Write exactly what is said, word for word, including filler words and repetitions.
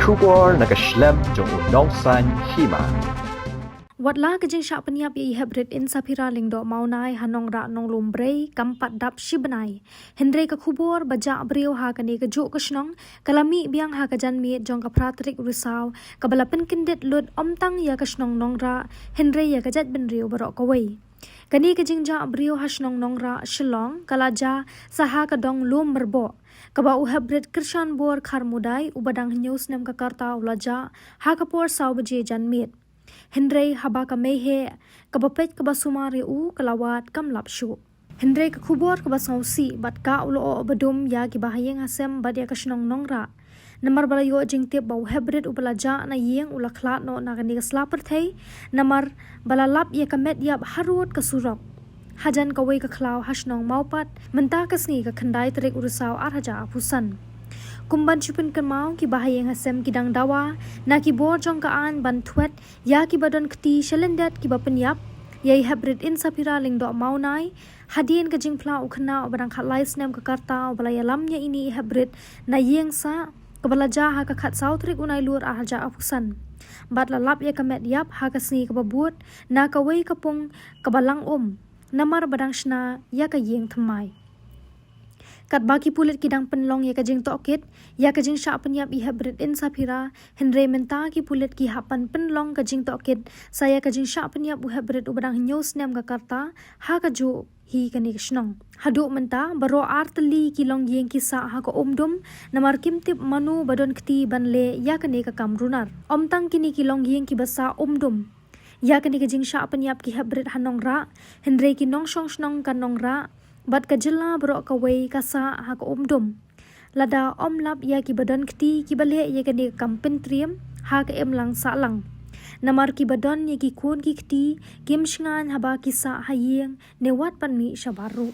Khubor na ka shlem jong u nongsan hima. Wat la ka jingshah pynïap ïa i Heprit Insaphira Lyngdoh Mawnai ha Nongrah Nonglumbrei kam pat dap shi bnai, hynrei ka khubor ba jah briew ha kane ka juh ka shnong ka la mih biang ha ka janmiet jong ka phra tarik u Risaw, kaba la pynkyndit lut ym tang ïa ka shnong Nongrah hynrei ïa ka jaitbynriew baroh kawei. Kane ka jingjah briew ha shnong Nongrah, Shillong ka la jia sa ha ka dong Lum Myrboh, kaba u Heprit Krishanbor Kharmudai uba dang hynñiew snem ka rta u la jah ha ka por saw baje janmiet. Hynrei haba ka mei heh, kaba peit kaba sumar ïa u ka la wad kam lap shuh. Hynrei ka khubor kaba sngewsih bad kaba u la oh ba dum ïa kiba ha ïing ha sem bad ïa ka shnong Nongrah, namar ba la ïoh jingtip ba u Heprit uba la jah na ïing u la khlad noh na kane ka sla pyrthei, namar ba la lap ïa ka met ïap harud ka surok hajan kawei ka khlaw ha shnong Mawpat mynta ka sngi ka khyndai tarik u Risaw ar hajar arphew san. Kum ban shu pynkynmaw, kiba ha ïing ha sem ki dang dawa na ki bor jong ka aiñ ban thwet ïa kiba don kti sha lyndet kiba pynïap ïa i Heprit Insaphira Lyngdoh Mawnai hadien ka jingphla u khynnah uba dang khatlai snem ka rta uba la ïalam ïa ine i Heprit na ïing sah, kaba la jah ha ka khatsaw tarik u Nailur ar hajar arphew san, bad la lap ïa ka met ïap ha ka sngi kaba bud na kawei ka pung kaba lang um, namar ba dang shna ïa ka ïing thymmai. Katba ki pulit ki dang pynlong ïa ka jingtohkit ïa ka jingshah pynïap i Heprit Insaphira, hynrei mynta ki pulit ki hap ban pynlong ka jingtohkit sa ïa ka jingshah pynïap u Heprit uba dang hynñiew snem ka rta ha ka juh hi kane ka shnong. Haduh mynta baroh ar tylli ki longïing ki sah ha ka umdum, namar kim tip mano ba don kti ban leh ïa kane ka kam runar. Ym tang kine ki longïing kiba sah umdum ïa kane ka jingshah pynïap ki Heprit ha Nongrah, hynrei ki nongshong shnong ka Nongrah bad ka jylla baroh kawei ka sah ha ka umdum, lada ym lap ïa kiba don kti kiba leh ïa kane ka kam pyntriem ha ka imlang sahlang. Namar kiba don ïa ki khun ki kti kim shngaiñ haba ki sah ha ïing ne wat ban mih shabar ruh.